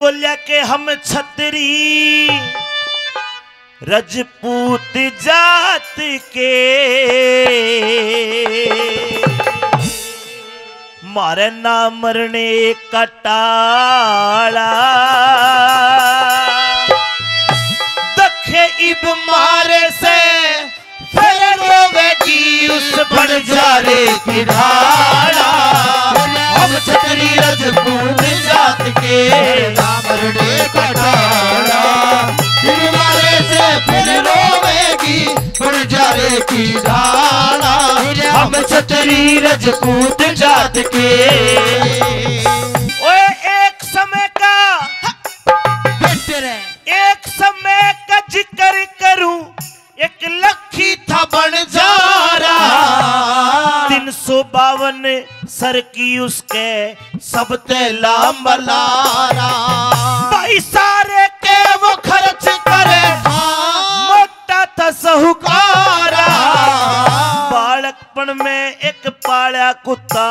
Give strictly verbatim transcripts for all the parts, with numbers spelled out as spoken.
बोल्या के हम छतरी रजपूत जात के, मारे ना मरने का टाला। दखे इब मारे से फिर रोवेगी उस बंजारे की ढाला। हम छतरी रजपूत जात के, ना मरने का टाला। फिर मारे से फिर रोवेगी बंजारे की ढाला। हम छतरी रजपूत जात के। ओए, एक समय का, बैठे रहे। एक समय का जिक्र करूं, एक लखी था बंजारा। तीन सौ बावन सर की उसके सबते लांबा लारा। भाई सारे के वो खर्च करे, मोटा था साहूकारा। बालकपन में एक पाला कुत्ता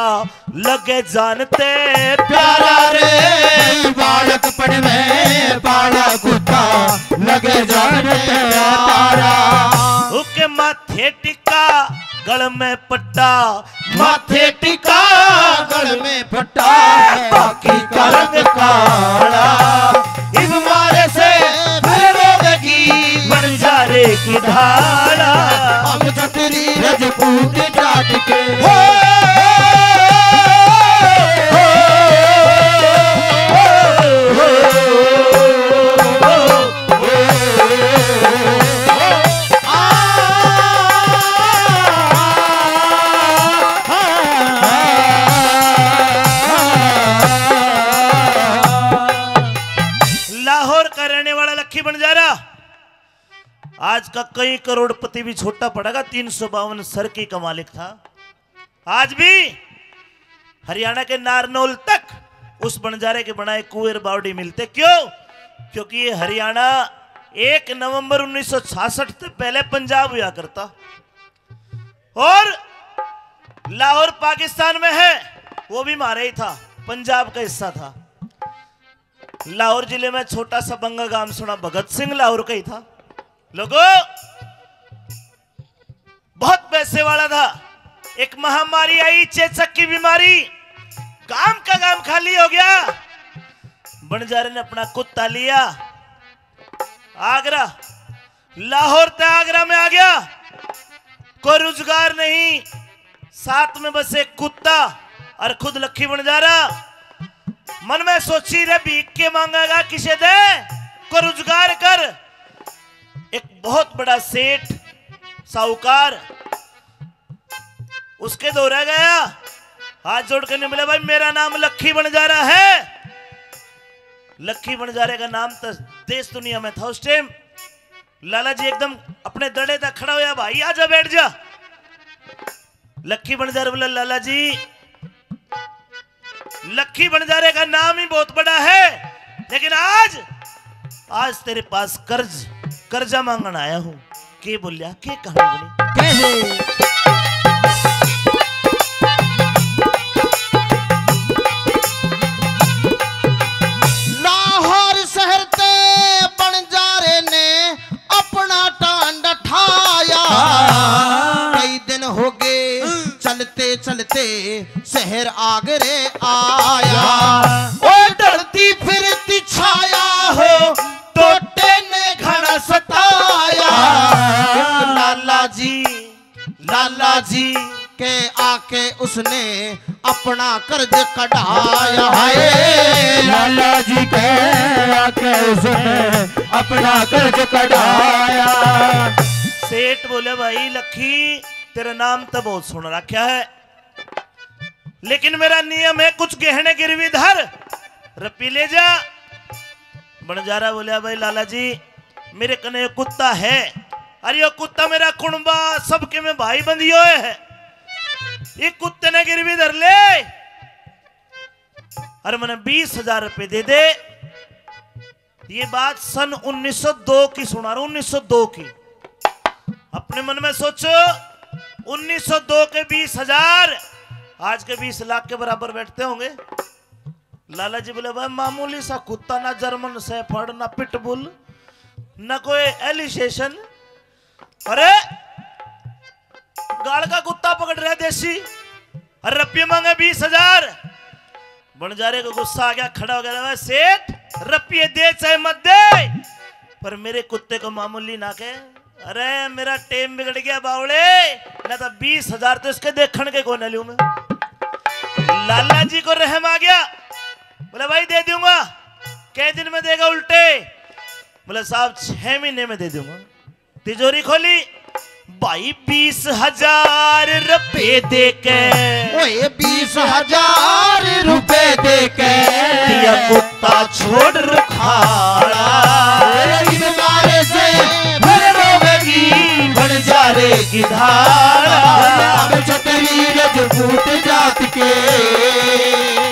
लगे जान ते प्यारा रे। बालकपन में पाला कुत्ता लगे जान ते प्यारा। उके माथे टिका, गल में पट्टा, माथे टिका, गल में पट्टा, बाकी का रंग काला। इब मारे से फिर रोवेगी बंजारे की ढाला। हम छतरी रजपूत जात के। हो, हो, हो, हो, हो। लाहौर का रहने वाला लखी बंजारा आज का कई करोड़पति भी छोटा पड़ेगा, तीन सौ बावन सर की का मालिक था। आज भी हरियाणा के नारनौल तक उस बंजारे के बनाए कुएं बावड़ी मिलते। क्यों? क्योंकि ये हरियाणा एक नवंबर उन्नीस सौ छियासठ से पहले पंजाब हुआ करता, और लाहौर पाकिस्तान में है, वो भी हमारा ही था, पंजाब का हिस्सा था। लाहौर जिले में छोटा सा बंगा गांव सुना, भगत सिंह लाहौर का ही था। लोगों, बहुत पैसे वाला था। एक महामारी आई, चेचक की बीमारी, गांव का गांव खाली हो गया। बंजारे ने अपना कुत्ता लिया, आगरा, लाहौर ते आगरा में आ गया। कोई रोजगार नहीं, साथ में बस एक कुत्ता और खुद लखी बंजारा। मन में सोची, रे भीख के मांगेगा किसे दे, कोई रोजगार कर। एक बहुत बड़ा सेठ साहूकार उसके धोरै गया, हाथ जोड़ के ने बोला, भाई, मेरा नाम लखी बंजारा है। लखी बंजारे का नाम तो देश दुनिया में था उस टाइम। लाला जी एकदम अपने दड़े तक खड़ा होया, भाई, आजा, बैठ जा। लखी बंजारे बोला, लाला जी, लखी बंजारे का नाम ही बहुत बड़ा है, लेकिन आज, आज तेरे पास कर्ज, कर्जा मांगण आया हूँ। के बोल्या, के कहानी बनी? कैसे? लाहौर शहर ते बंजारे ने अपना टांड ठाया। हाँ। कई दिन हो गए, हाँ, चलते चलते शहर आगरे आया। हाँ। ओ ढलती फिरती छाया हो, टोटे ने घना सताया। हाँ। लाला जी, लाला जी के आके उसने अपना कर्ज कढ़ाया है। लाला जी के आके उसने अपना कर्ज कढ़ाया। सेठ बोले, भाई लखी, तेरा नाम तो बहुत सुन रखा है, लेकिन मेरा नियम है, कुछ गहने गिरवी धर, रुपये ले जा। बंजारा बोल्या, भाई लाला जी, मेरे कने यो कुत्ता है, अरे यो कुत्ता मेरा कुणबा, सबके में भाई बंदियो है, ये कुत्ते ने गिरवी धर ले, अरे मने बीस हजार रुपये दे दे। ये बात सन उन्नीस सौ दो की सुना रहा हूं, उन्नीस सौ दो की। अपने मन में सोचो, उन्नीस सौ दो के बीस हजार आज के बीस लाख के बराबर बैठते होंगे। लाला जी बोले, भाई, मामूली सा कुत्ता, ना जर्मन शेफर्ड, ना पिटबुल, ना कोई एलिसेशन। अरे, गाल का कुत्ता पकड़ रहा देसी। अरे, रुपये मांगे बीस हजार। बंजारे को गुस्सा आ गया, खड़ा हो गया, "सेठ, रुपये दे चाहे मत दे, पर मेरे कुत्ते को मामूली ना कह। अरे, मेरा टेम बिगड़ गया बावड़े, ना तो बीस हजार तो इसके देखण के कोने लूं मैं।" लाला जी को रहम आ गया, बोला, "भाई, दे दूंगा।" "कै दिन में देगा उल्टे?" बोला, "साहब, छह महीने में दे दूंगा।" तिजोरी खोली, भाई, बीस हजार रुपए दे के, ओए, बीस हजार रुपए दे के, दिया कुत्ता छोड़ रुखाड़ा। इस बारे से फिर रोवेगी बंजारे की धारा। अब छतरी रजपूत जात के।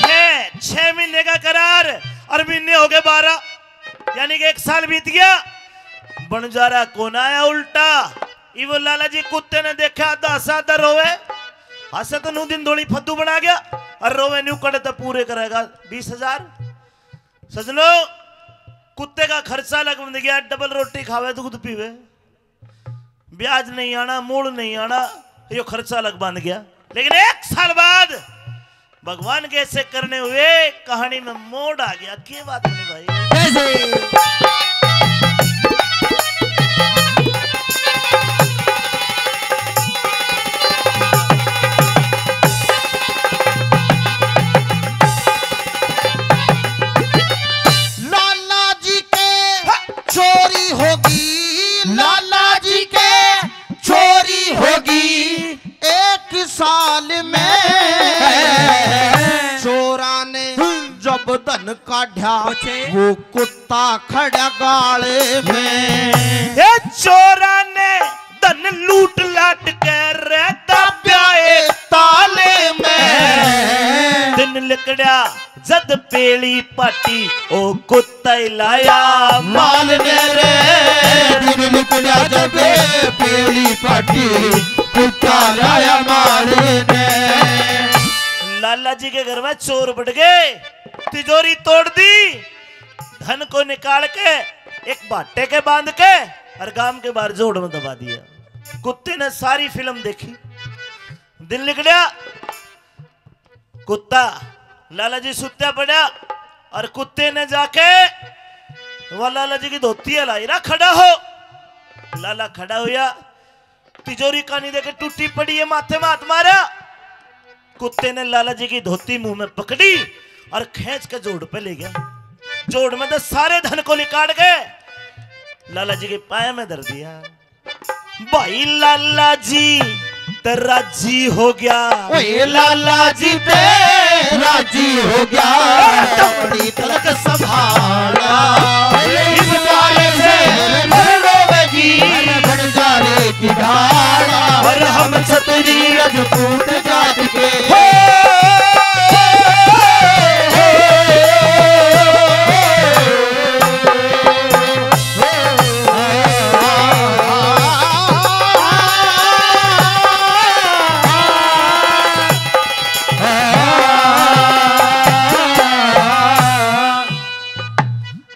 छह, छह महीने का करार और महीने हो गए बारह, यानी कि एक साल बीत गया। बंजारा कोन आया उल्टा। इवो लाला जी कुत्ते ने देखा, आधा हंसा, आधा रोवे। हंसे तो नू दिन धोली फद्दू बना गया, और रोवे न्यू कड़े तो पूरे करेगा बीस हजार। सजनो, कुत्ते का खर्चा अलग बन गया, डबल रोटी खावे, दूध पीवे, ब्याज नहीं आना, मूल नहीं आना, यो खर्चा अलग बन गया। लेकिन एक साल बाद भगवान के ऐसे करने हुए, कहानी में मोड़ आ गया। के बात नहीं भाई? कैसे? लाला जी के चोरी होगी, लाला जी के चोरी होगी एक साल में। चोरा ने जब धन काढ़ा, वो कुत्ता खड़ा गाले में। ए चोरा ने धन लूट लाट के रे दाब्या एक ताले में। दिन लिकड़या जद पेली पाटी, ओ कुत्ता ही लाया माल ने रे। दिन लिकड़या जद पेली पाटी, कुत्ता लाया माल ने। लाला जी के घर में चोर बढ़ गए, तिजोरी तोड़ दी, धन को निकाल के एक भाटे के बांध के और गांव के बाहर जोड़ में दबा दिया। कुत्ते ने सारी फिल्म देखी, दिन लिकड़या, कुत्ता, लाला जी सुत्या पड़ा और कुत्ते ने जाके वह लाला जी की धोती हलाई रहा, "खड़ा हो।" लाला खड़ा हुआ, तिजोरी कानी देखे टूटी पड़ी है, माथे में हाथ मारा। कुत्ते ने लाला जी की धोती मुंह में पकड़ी और खींच के जोड़ पे ले गया। जोड़ में तो सारे धन को निकाल के लाला जी के पाए में धर दिया। भाई लाला जी ते राजी हो गया। ओए लाला जी ते राजी हो गया। अरे तमड़ी तलक संभाला। इस बारे से हर रोवेगी बंजारे की धारा। और हम छतरी रजपूत जात के। हो।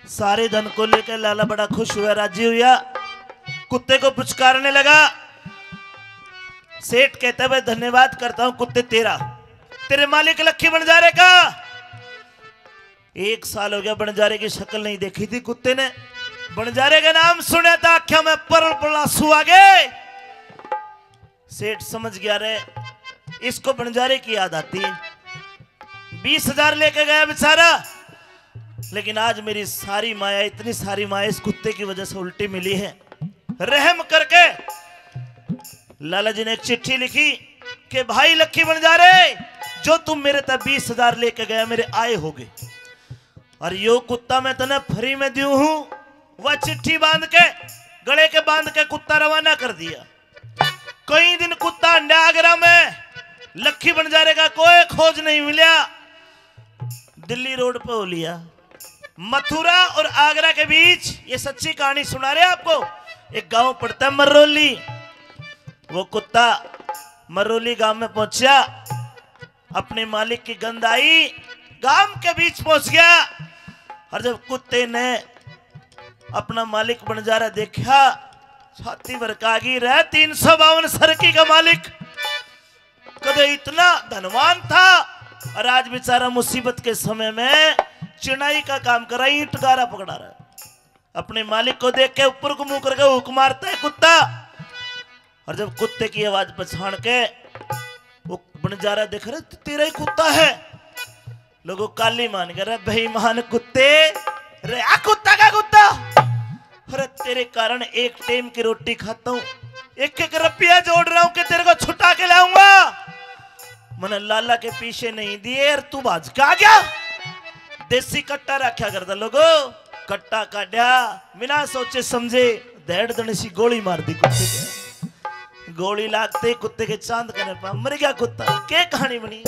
सारे धन को लेकर लाला बड़ा खुश हुआ, राजी हुआ, कुत्ते को पुचकारने लगा। सेठ कहता है, "मैं धन्यवाद करता हूं कुत्ते तेरा, तेरे मालिक लक्खी बंजारे का।" एक साल हो गया, बंजारे की शक्ल नहीं देखी थी कुत्ते ने। बंजारे का नाम सुना था, आंख्या में परल परल आंसू आ गए। सेठ समझ गया, रे, इसको बंजारे की याद आती है। बीस हजार लेके गया बेचारा, लेकिन आज मेरी सारी माया, इतनी सारी माया इस कुत्ते की वजह से उल्टी मिली है। रहम करके लाला जी ने एक चिट्ठी लिखी कि भाई लक्खी बंजारे, जो तुम मेरे तक बीस हजार लेके गया, मेरे आए होगे, और यो कुत्ता मैं तने फ्री में दियो हूं। वह चिट्ठी बांध के, गले के बांध के कुत्ता रवाना कर दिया। कई दिन कुत्ता हंडा आगरा में, लक्खी बंजारे का कोई खोज नहीं मिला। दिल्ली रोड पे हो लिया। मथुरा और आगरा के बीच, ये सच्ची कहानी सुना रहे आपको। एक गांव पड़ता है मरोली। वो कुत्ता मरोली गांव में पहुंचा, अपने मालिक की गंध आई, गांव के बीच पहुंच गया। और जब कुत्ते ने अपना मालिक बंजारा देखा, छाती भड़का गई, "रे तीन सौ बावन सरकी का मालिक, कदे इतना धनवान था और आज बेचारा मुसीबत के समय में चिणाई का काम कर रहा, ईंट गारा पकड़ा रहा है।" अपने मालिक को देख के ऊपर को मुंह करके हुक मारता है कुत्ता। और जब कुत्ते की आवाज पछाण के वो बंजारा देख रहे, "तो तेरा ही कुत्ता है।" लोगों काली मान गए, "रे बेईमान कुत्ते, रे आ कुत्ता का कुत्ता, अरे तेरे कारण एक टाइम की रोटी खाता हूँ, एक एक रुपया जोड़ रहा हूँ कि तेरे को छुटा के लाऊंगा। मैंने लाला के पीछे नहीं दिए और तू भाज के आ गया।" देसी कट्टा रखा करता लोगो, कट्टा काढ़ा, बिना सोचे समझे धैड़ दन सी गोली मार दी कुत्ते के। गोली लागते ही कुत्ते के चांद कने पा, मर गया कुत्ता। के कहानी बनी?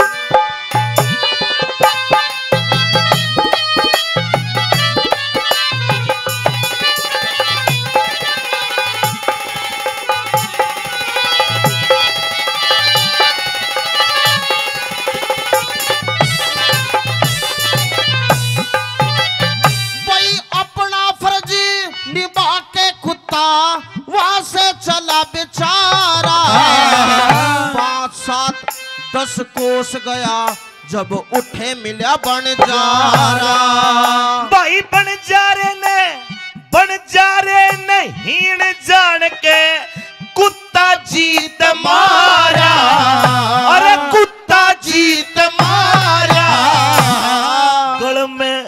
भाई अपना फर्ज निभा के कुत्ता वहां से चला बेचारा। पाँच सात दस कोस गया, जब उठे मिला बंजारा। भाई बंजारे ने, बंजारे ने हीण जान के कुत्ता जीत मारा। अरे कुत्ता जीत मारा। गल में,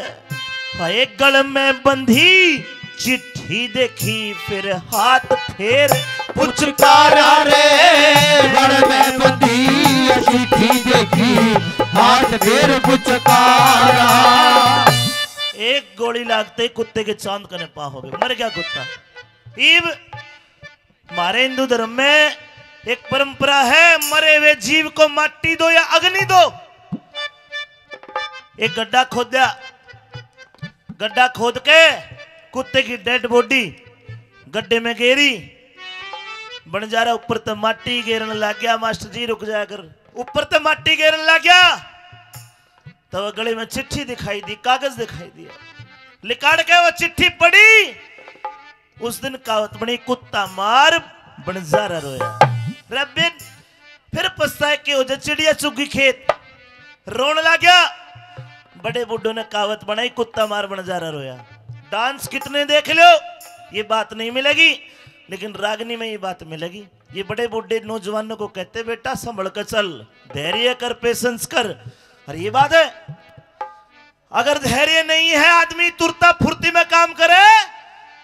हाय गल में बंधी चिट्ठी देखी, फिर हाथ फेर पुचकारा रे। गल में बंधी चिट्ठी देखी, हाथ फेर पुचकारा। एक गोली लागते ही कुत्ते के चांद कने पा हो गए, मर गया कुत्ता। इब हमारे हिंदू धर्म में एक परंपरा है, मरे हुए जीव को माटी दो या अग्नि दो। एक गड्ढा खोद दिया, गड्ढा खोद के कुत्ते की डेड बॉडी गड्ढे में गेरी। बंजारा ऊपर ते माटी गेरन लग गया, "मास्टर जी रुक जाया कर, ऊपर ते माटी गेरन लग गया।" तो वो गले में चिट्ठी दिखाई दी, कागज दिखाई दिया, लिकाड़ के वो चिट्ठी पढ़ी। उस दिन कहावत बनी, "कुत्ता मार बंजारा रोया।" रबिन फिर पछताए के हो जा, चिड़िया चुग गई खेत, रोन लग गया। बड़े बूढ़ों ने कहावत बनाई, "कुत्ता मार बंजारा रोया।" डांस कितने देख लो, ये बात नहीं मिलेगी, लेकिन रागनी में ये बात मिलेगी। ये बड़े बूढ़े नौजवानों को कहते, "बेटा संभल के चल, धैर्य कर, पेशेंस कर।" और ये बात है, अगर धैर्य नहीं है, आदमी तुरता फुर्ती में काम करे,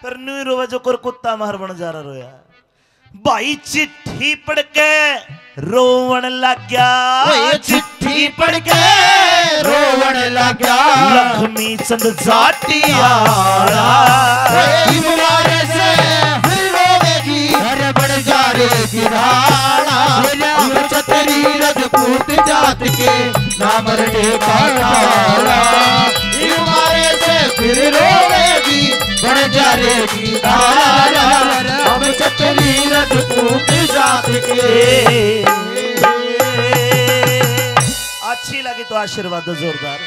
फिर न्यू रोवे जो कर कुत्ता मार बंजारा रोया। भाई चिट्ठी पढ़ के रोवण लग गया। ओए चिट्ठी पढ़ के रोवण लग गया। लक्ष्मी चंद जाटियाला। ओए इस बारे से फिर रोवेगी। अरे बंजारे की राणा। हम छतरी रजपूत जात के ना मरने का नारा। इस बारे से फिर रोवेगी बंजारे की धारा। हम छतरी रजपूत जात के। अच्छी लगी तो आशीर्वाद दो जोरदार।